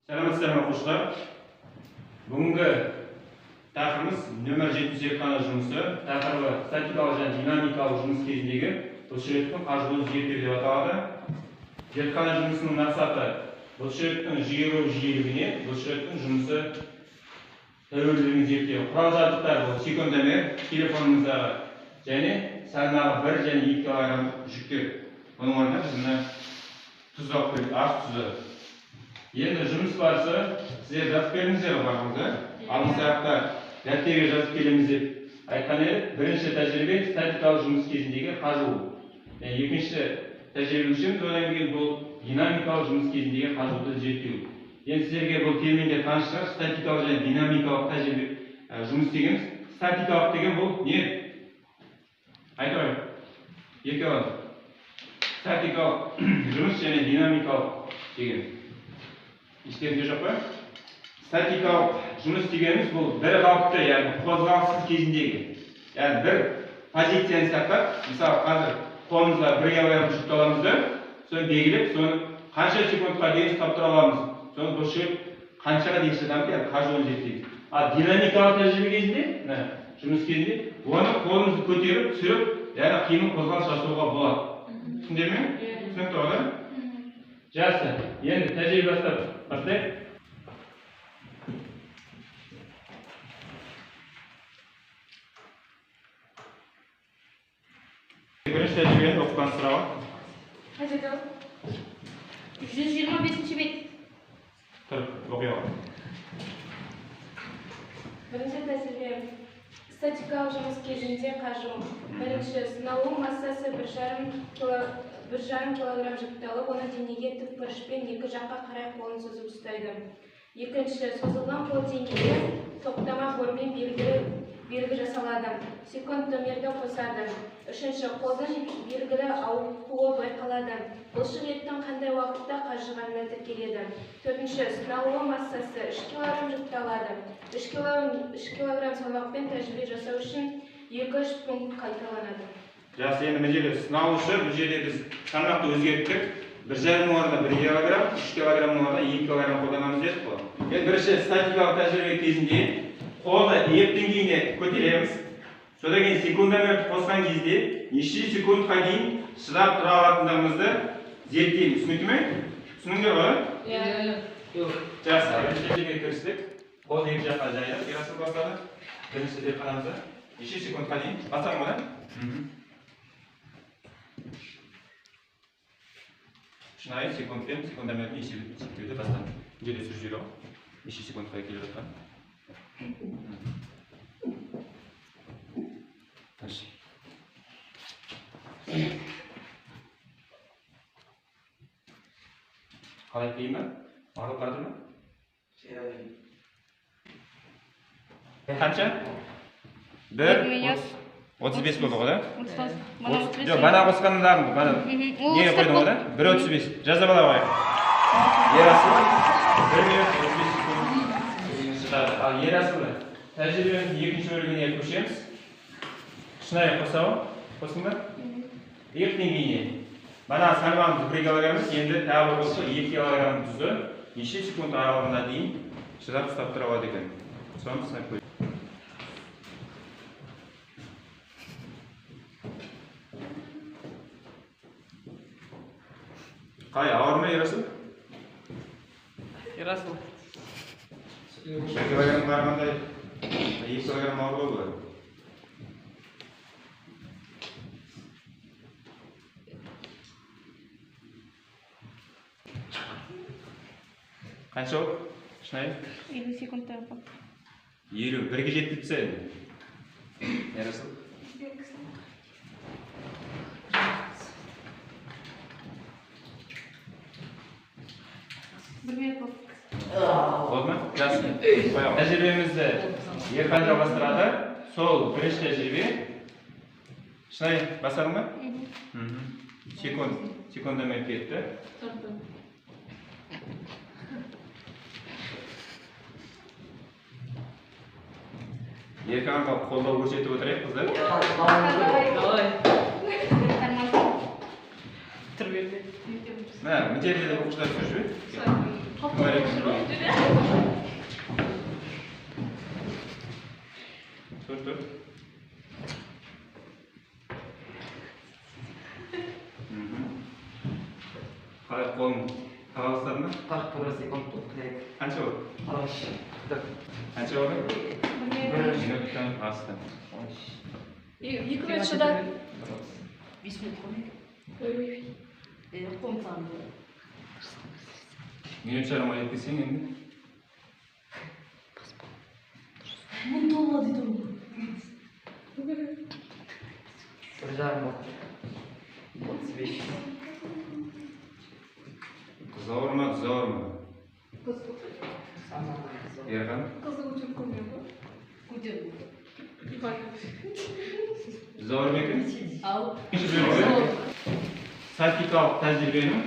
Сәлеметсіздер ме, оқушылар? Бүгінгі тақырыбымыз нөмір 7 зертхана жұмысы. Тақырыбы статикалық және динамикалық жұмыс кезіндегі бұлшықеттің қажуын зерттеу деп аталады. Зертхана жұмысының мақсаты бұлшықеттің жиыру жиілігіне, бұлшықеттің жұмысы тәуелділігін зерттеу. Құрал жабдықтар бұл секундомер, телефонымыздағы және салмағы 1 және 2 килограмм жүктер. Оның орнына біз мына тұз алып келдік, ас тұзы. Енді жұмыс барысы, сіздер жазып келдіңіздер ғой барлығыңыз, алдыңғы сабақта дәптерге жазып келеміз деп айтқан едік. Бірінші тәжірибе статикалық жұмыс кезіндегі қажу. Екінші тәжірибе көшеміз, одан кейін бұл динамикалық жұмыс кезіндегі қажуды зерттеу. Енді сіздерге бұл терминдер таныс шығар, статикалық және динамикалық тәжірибе жұмыс дегеніміз. Статикалық деген бұл не? Айта ғой. Екі алады. Статикалық жұмыс және динамикалық деген. Естеріңізде жоқ па? Статикалық жұмыс дегеніміз бұл бір қалыпты, яғни қозғалыссыз кезіндегі. Яғни бір позицияны сақтап, мысалы қазір қолымызға 1 килограмм жүкті аламыз да, соны белгілеп, соны қанша секундқа дейін ұстап тұра аламыз, соны бұлшықет қаншаға дейін шыдамды, яғни қажуын зерттейміз. Ал динамикалық тәжірибе кезінде, мына жұмыс кезінде, оны қолымызды көтеріп, түсіріп, яғни қимыл қозғалыс жасауға болады. Түсіндіңдер ме? Түсінікті ғой, да? Жақсы. Енді тәжірибе бастайық. Бірінші тәжірибені оқып таныстыра ғой. Қай жерде ол? 125-ші бет. Тұрып оқи ал. Бірінші тәжірибе. Статикалық жұмыс кезінде қажу. Бірінші, сыналу массасы 1,5 килограмм жүкті алып, оны денеге тік бұрышпен екі жаққа қарай қолын созып ұстайды. Екінші, созылған қол денеге тоқтама бормен белгі жасалады. Секундомерді қосады. Үшінші, қолдың белгілі ауытқуы байқалады. Бұлшық еттің қандай уақытта қажығанына тіркеледі. Төртінші, сыналуы массасы 3 килограмм жүкті алады. 3 килограмм салмақпен тәжірибе жасау үшін 2-3 пункт қайталанады. Жақсы, енді мына жерде сыналушы, бұл жерде біз салмақты өзгерттік. 1,5 орнына 1 килограмм, 3 килограммның орнына 2 килограмм қолданамыз дедік қой. Енді бірінші статикалық тәжірибе кезінде қолды иық деңгейіне көтереміз. Содан кейін секундомерді қосқан кезде неше секундқа дейін шыдап тұра алатындығымызды зерттейміз. Түсінікті ме? Түсіндіңдер ғой? Иә. Жақсы, бірінші тәжірибеге кірістік. Қолды екі жаққа жайып, Ерасыл бастады. Бірінші зертханамызда неше секундқа дейін бастадың ғой, да? Шынайы секундпен секундомердің есептеуді бастады. Бұл жерде түсіріп жібере ғой. Неше секундқа келіп жатқан. Қалай, қиын ба? Ауырып бара жатыр ма? Қанша? 1 35 болды ғой, да? Жоқ, бана қосқандағы, бана не қойдың ғой, да? 1:35. Жазып ала қояйық. Ерасыл 1 минут 35 секунд шыдады. Ал Ерасыл тәжірибеміздің екінші бөлігіне көшеміз. Шынайы қосау, қостың ба? Иық деңгейіне. Бана салмағымыз 1 килограмм, енді тағы бір қосып 2 килограмм тұзды неше секунд аралығына дейін шыдап ұстап тұра алады екен. Соны сынап көрейік. Қалай, ауыр ма, Ерасыл? Ерасыл. 1 килограмм қарағанда 2 килограмм ауыр ғой бұл. Қанша ол? Шынайы? 50 секундта болды. 50, бірге жеткізіп тастайын енді. Ерасыл. 1 минут болды. Болды ма? Жақсы. Тәжірибемізді Ерхан жалғастырады. Сол бірінші тәжірибе. Шынайы бастадың ба? Секундомер кетті. Ерханға қолдау көрсетіп отырайық, қыздар. Давай. Тұр берді. Мына, мына жерде де оқушылар түсіріп жібер. Тұр, тұр. Қалай қолың таға бастады ма? 41 секунд. Қанша болды? 43. Қанша болды? 1 минуттан асты. 2 минут шыда. 5 минут қой. Қолым санды. Минут жарымға жеткізсең енді. Мың тонна дейді ғой. 1,5 болды. 35. Қыз ауырма, тұз ауырма. Ерхан? Қызды көтеріп көрмеген ғой. Көтердім. Тұз ауыр ма екен? Ал. Статикалық тәжірибені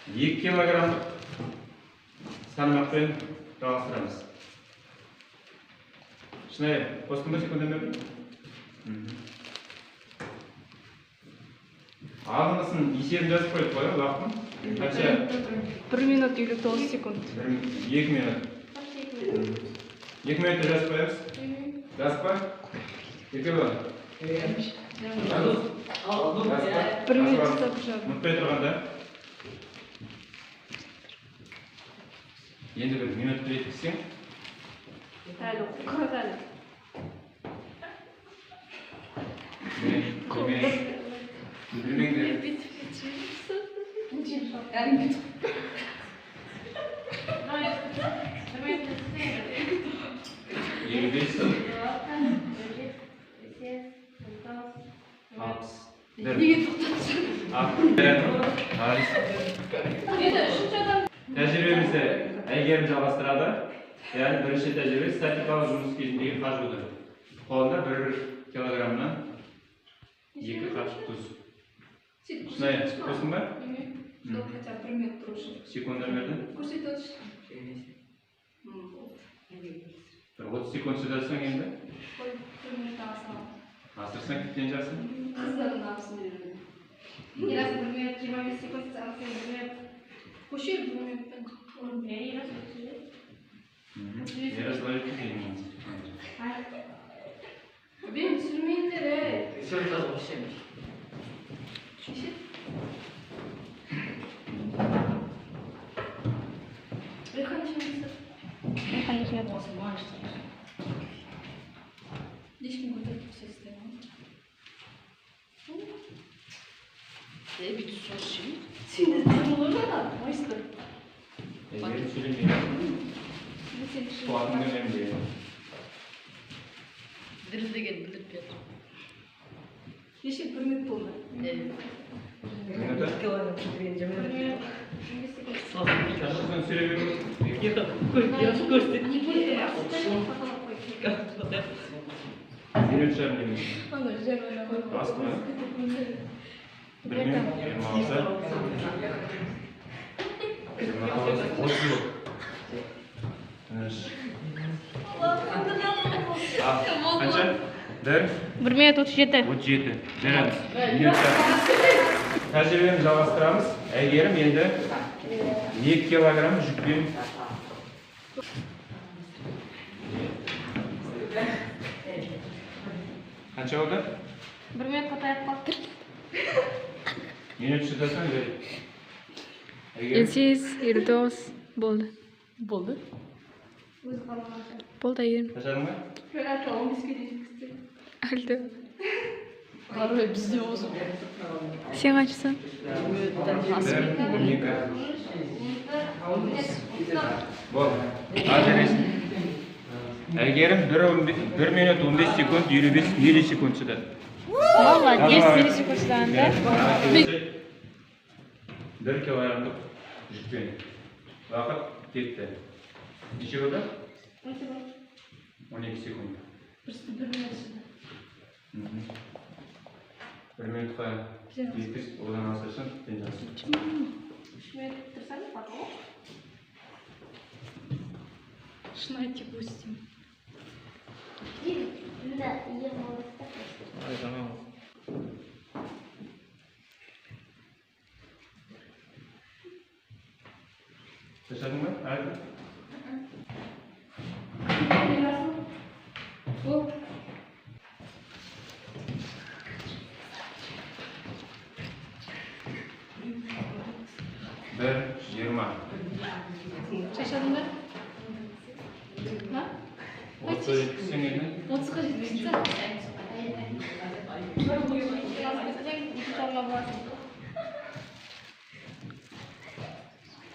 2 килограммдық салмақпен жалғастырамыз. Шынайы, қостың ба секундомерді? Алдыңғысын есебін жазып қойдық қой, уақытын? Қанша? 1 минут 59 секунд. 2 минут. 2 минутта жазып қоямыз. Жазып қой. Екеуі. 1 минут ұстап жарым. Ұмытпай тұрғанда. Енді бір минутты жеткізсең. Әлі, қыз әлі. Білмеңдер. Елу бес. Алпыс. Бір. Тәжірибемізді Әйгерім жалғастырады. Яғни бірінші тәжірибе статикалық жұмыс кезіндегі қажуды. Қолында 1 килограммнан 2 қапшық тұз. Шынайы, қостың ба? Хотя 1 минут тұру үшін. Секундомерді? Көрсетіп отыршы. Бір 30 секунд шыдасаң енді. Қой, 1 минут асырамын. Асырсаң тіптен жақсы. Қыздардың намысын беремін. Мирас 1 минут 25 секунд, сен 1 минут. Көшер 1 минутпен. Мирас 37. Мирас ловит деймін. Мен түсірмеңдер, ей. Түсіріп жазып қойшы. Неше? Рейхан неше минут? Рейхан неше минут? Ешкім көтеріп тұрса істемей. Бүйтіп соғыс жемейді. Сен де тұрмын ғой ана, майстер. Әйгерім сөйлемейді. Қуатың үнемді. Дірілдеген білдіртпей жатыр. Неше 1 минут болды? Минута? 1 минут 25 секунд. Шашылсын сөйлей беру. Минут жарым дейміз. Ана, жаңа Асты ма? 1 минут 26. 29, 30 болды. Тыныш. Қанша? 1. 1 минут 37. 37. Жараймыз. Минут жарым. Тәжірибені жалғастырамыз. Әйгерім енді 2 килограмм жүкпен. Қанша болды? 1 минутқа таяп қалып тұр. Минут шыдасаң жарайды. Әйгерім. 58, 59 болды. Болды. Өзі қаламаса. Болды, Әйгерім. Шаршадың ба? Әлі 15-ке дейін жеткізді. Әлді. Қарай, бізде осы. Сен қаншасың? 1, 12. Болды. Ал жарайсың. Әйгерім 1 минут 15 секунд 55 миллисекунд шыдады. Молодец, миллисекунд шыдаған да? 1 килограммдық жүкпен. Уақыт кетті. Неше болды? 12 секунд. Просто 1 минут шыда. 1 минутқа жеткіз, одан асырсаң тіптен жақсы. 3 минут тұрсаң, потом. Шынайы тек өстім. Әлі? Бір 20. Шаршадың ба? Ха? 30 жеткізсең енді? 30-ға жеткізсең.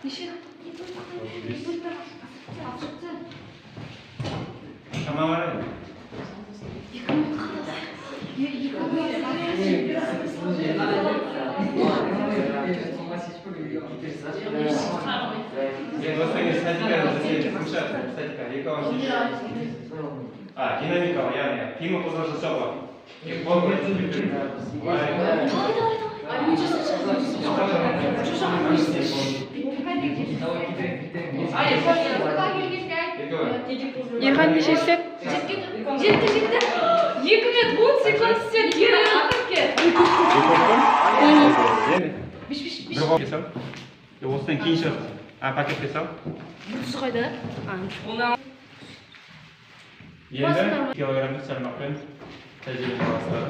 Неше? Шама бар еді. Енді осыдан кейін статиканы жасаймыз. Кімшат, статика, екі ауыз. А, динамикалық, яғни қимыл қозғалыс жасауға. Қол былай. Ерхан неше істеді? Жетті, жетті. 2 минут 10 секунд істеді. Енді Бір қолға сал. Осыдан кейін шығады. А, пакетке сал. Бұсы қайда? Енді килограммдық салмақпен тәжірибе бастады.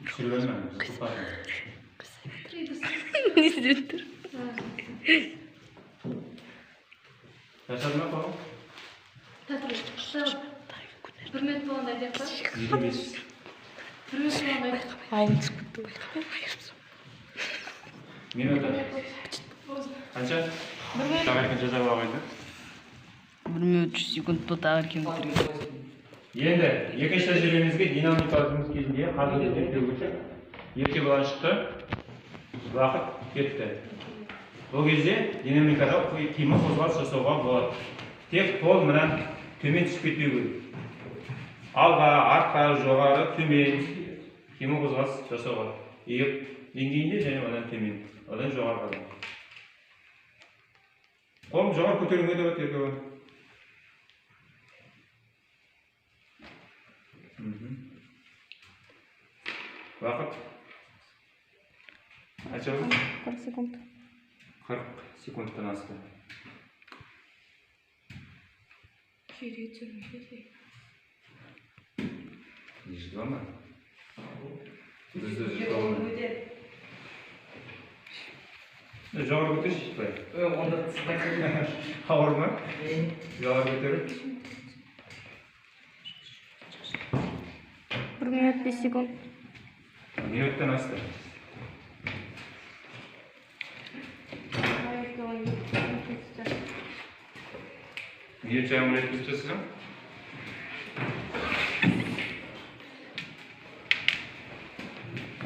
Түсірген ме? Не істеп тұр? Шаршады ма қолың? Бір минут болғанда айтайық па? 25. Бір минут болғанда айтайық. Айым түсіп кетті. Минута. Қанша? Тағы екен жаза алайық енді. 1 минут 3 секунд бұл тағы екен бітірген. Енді екінші тәжірибемізге динамикалық жұмыс кезінде қазіргі зерттеу бойынша еркебұлан шықты. Уақыт кетті. Бұл кезде динамикада қимыл қозғалыс жасауға болады. Тек қол мына төмен түсіп кетпеу керек. Алға, артқа, жоғары, төмен қимыл қозғалыс жасауға. Иық деңгейінде және одан төмен, одан жоғары қарай. Қолын жоғары көтеруге де болады еркебұлан. Уақыт қанша болды? 40 секунд. 40 секундтан асты. Жерге түсірмей. Не ждала ма? Жоғары көтерші былай. Ауыр ма? Жоғары көтеріп. 1 минут 5 секунд. Минуттан асты. Минут жарым жеткізіп тастасам?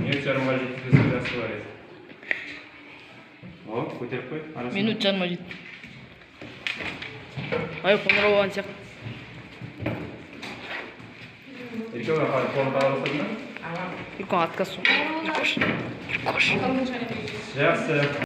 Минут жарымға жеткізсем жақсы болар еді. О, көтеріп қой. Арасына. Минут жарымға жетті. Ай, қоңырау болған сияқты. Еркебұлан қалай, қолын тала бастадың ба? Үлкен отказ. Еркош. Еркош. Жақсы.